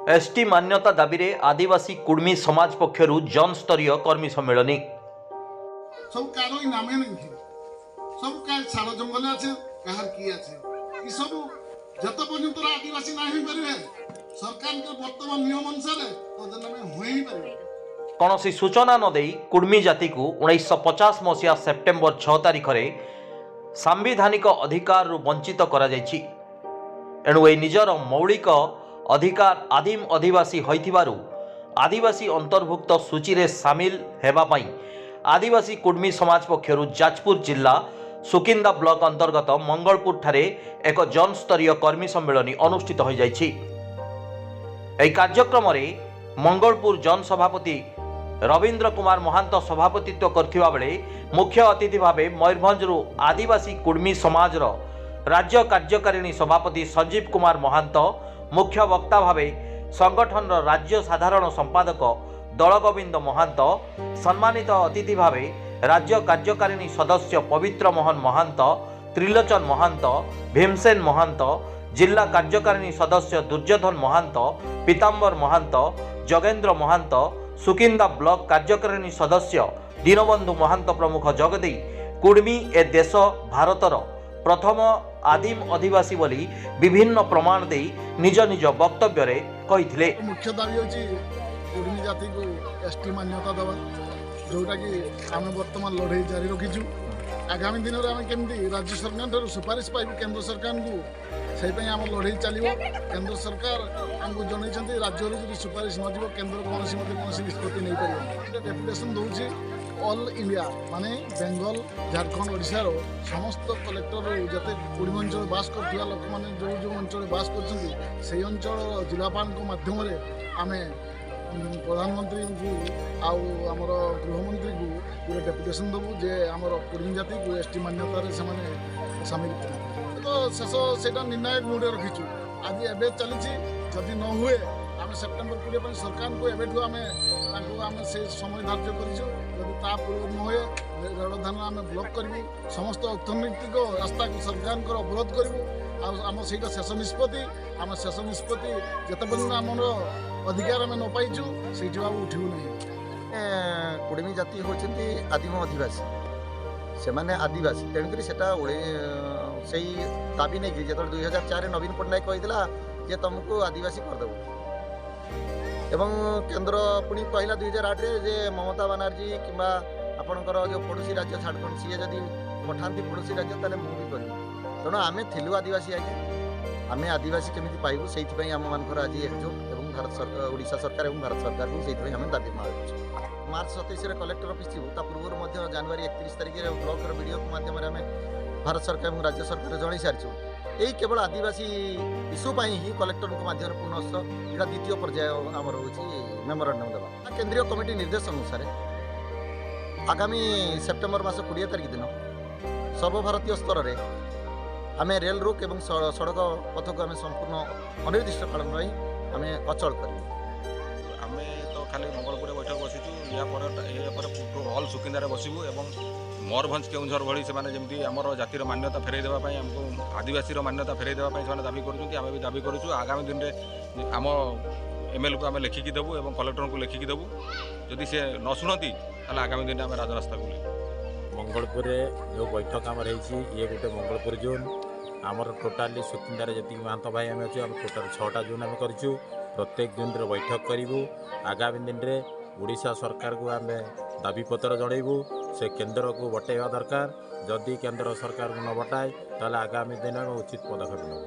ST मान्यता दाबी आदिवासी कुर्मी समाज पक्षर जनस्तरीय कर्मी सम्मेलनी। सब कारो नामे नहीं, सब का साल जंगल आछे, कहार की आछे, इ सब जत पर्यंत आदिवासी ना होई परिबे सरकार के वर्तमान नियम अनुसार तो नामे होई परिबे। कौन सूचना न देई कुर्मी जाति को 1950 मसीहा सेप्टेम्बर 6 तारीख रे सांविधानिक अधिकार रु वंचित करा जाइछि। एणु ए निजर मौलिक अधिकार आदिम अधिवासी होइथिबारु आदिवासी अंतर्भुक्त सूची रे सामिल हेबा पई आदिवासी कुर्मी समाज पक्षरू जाजपुर जिला सुकिंदा ब्लक अंतर्गत मंगलपुर ठारे एक जनस्तरीय कर्मी सम्मेलनी अनुष्ठित हो जाइछि। एई कार्यक्रम रे मंगलपुर जनसभापति रविन्द्र कुमार महांत सभापतित्व करथिबा बेले मुख्य अतिथि भावे मयूरभंजरू आदिवासी कुर्मी समाजर राज्य कार्यकारिणी सभापति संजीव कुमार महांत, मुख्य वक्ता भावे संगठन राज्य साधारण संपादक दलगोविंद महांत, सम्मानित अतिथि भावे राज्य कार्यकारिणी सदस्य पवित्र मोहन महांत, त्रिलोचन महांत, भीमसेन महांत, जिला कार्यकारिणी सदस्य दुर्योधन महांत, पीताम्बर महांत, जगेंद्र महांत, सुकिंदा ब्लक कार्यकारिणी सदस्य दीनबंधु महांत प्रमुख जोगदेई कुर्मी ए देश भारतर प्रथम आदिम अधिवासी बोली विभिन्न प्रमाण देई निज निज वक्तव्य रे कहिथिले। मुख्य दाबी होची कुर्मी जाति को एसटी मान्यता देवा, जोटा कि आम वर्तमान लड़ाई जारी रखिछु। आगामी दिन में आम केमती राज्य सरकार ठारू सुपारिश पाइबु केंद्र सरकार को, सेई आम लड़ाई चलिବ। केंद्र सरकार आमको जनइछन्ति राज्य रे जदि सुपारिश न जीव केंद्र कोनोसी मते कोनोसी निष्पत्ति नै परिबो। डेपुटेशन दउछि ऑल इंडिया माने बेंगल झारखंड ओडिशार समस्त कलेक्टर जते कुर्मी अंचल बास करथिबा लोक माने जो जो अंचल बास करछन्ति सेई अंचल जिलापाल माध्यम रे आमे प्रधानमंत्री को आउ आमर गृहमंत्री को गोटे डेपुटेशन देबु जे आमर कुर्मी जाति को एसटी मान्यता से सामिल कर। तो शेष सेटा निर्णायक मुडे रखिछु। आज एबे चलिछि, जदि न हुए आम सेप्टेम्बर 20 पर सरकार को एबेठू आमे ताको आमे से समय धार्य करिछु। जदि ता पूर्व न हुए रेल धान आमे ब्लॉक करबु, समस्त अर्थनैतिक रास्ता को सरकार को अवरोध करबु। आम सेटा शेष निष्पत्ति, आम शेष निष्पत्ति जेते पर्यंत आमर अधिकार आम न पाइछु सेठी बाबू उठिबु नहीं। कुर्मी जाति होचंती आदिम अधिवासी, सेमाने आदिवासी, तेणुकरी सेटा सेई दाबी नहीं जेते 2004 नवीन पट्टनायक कहितला जे तुमको आदिवासी करदेबु, एवं केंद्र पुणी कहला 2008 रे जे ममता बानार्जी किंबा आपणकर जो पड़ोसी राज्य झारखंड सीए जदि पठाती पड़ोसी राज्य ताले मु भी करी। तेणु आम थिलु आदिवासी आज्ञा, आम आदिवासी केमिति पाइबु सेइथिपाई आम मानकर आज एकजुट एवं भारत सरकार ओडिशा सरकार एवं भारत सरकार को सेइथिपाई आम दाबी मागुछु। मार्च 27 रे कलेक्टर ऑफिस जिवु, ता पूर्व मध्य जानुआरी 31 तारिख रे ब्लकर बीडीओ माध्यम रे आम भारत सरकार एवं राज्य सरकार जणाई सारिछु। एई केवल आदिवासी इश्यू पाई ही कलेक्टर माध्यम पुनश्च एटा द्वितीय पर्याय आमर होची मेमोरांडम देवा। केंद्रीय कमिटी निर्देश अनुसार आगामी सेप्टेम्बर मास 20 तारिख दिन सर्वभारतीय स्तर रे आम रेल रोक एवं सड़क पथ को आम संपूर्ण अनिर्दिष्ट काल आम अचल करू। आम तो खाली मंगलपुर बैठक बसीचु, यापर अल सुकिंदारे बसिबु एवं मयूरभंज केउंझर भଳି ସେମାନେ ଯେମିତି ଆମର ଜାତିର ମାନ୍ୟତା ଫେରାଇ ଦେବା ପାଇଁ ଆମକୁ ଆଦିବାସୀର ମାନ୍ୟତା ଫେରାଇ ଦେବା ପାଇଁ ସେମାନେ ଦାବି କରୁଛନ୍ତି, ଆମେ ବି ଦାବି କରୁଛୁ। ଆଗାମୀ ଦିନରେ ଆମ ଏମ୍ଏଲ୍କୁ ଆମେ ଲେଖିକି ଦେବୁ ଏବଂ କଲେକ୍ଟରଙ୍କୁ ଲେଖିକି ଦେବୁ। ଯଦି ସେ ନ ଶୁଣନ୍ତି ତାହେଲେ ଆଗାମୀ ଦିନରେ ଆମେ ରାଜରାସ୍ତାକୁ ଓହ୍ଲେଇବୁ। ମଙ୍ଗଳପୁରରେ ଯେଉଁ ବୈଠକ ଆମର ହେଇଛି, ଇଏ ଗୋଟେ ମଙ୍ଗଳପୁର ଜୋନ୍। ଆମର ଟୋଟାଲି ସୁକିନ୍ଦାରେ ଯେତିକି ମହାନ୍ତ ଭାଇ ଆମେ ଅଛୁ, ଆମେ ଟୋଟାଲ 6ଟା ଜୋନ୍ ଆମେ କରିଛୁ। ପ୍ରତ୍ୟେକ ଜୋନ୍ରେ ବୈଠକ କରିବୁ। ଆଗାମୀ ଦିନରେ ଓଡ଼ିଶା ସରକାରକୁ ଆମେ ଦାବିପତ୍ର ଜଣାଇବୁ, ସେ କେନ୍ଦ୍ରକୁ ବଟାଇବା ଦରକାର। ଯଦି କେନ୍ଦ୍ର ସରକାରକୁ ନ ବଟାଏ ତାହେଲେ ଆଗାମୀ ଦିନରେ ଆମେ ଉଚିତ ପଦକ୍ଷେପ ନେବୁ।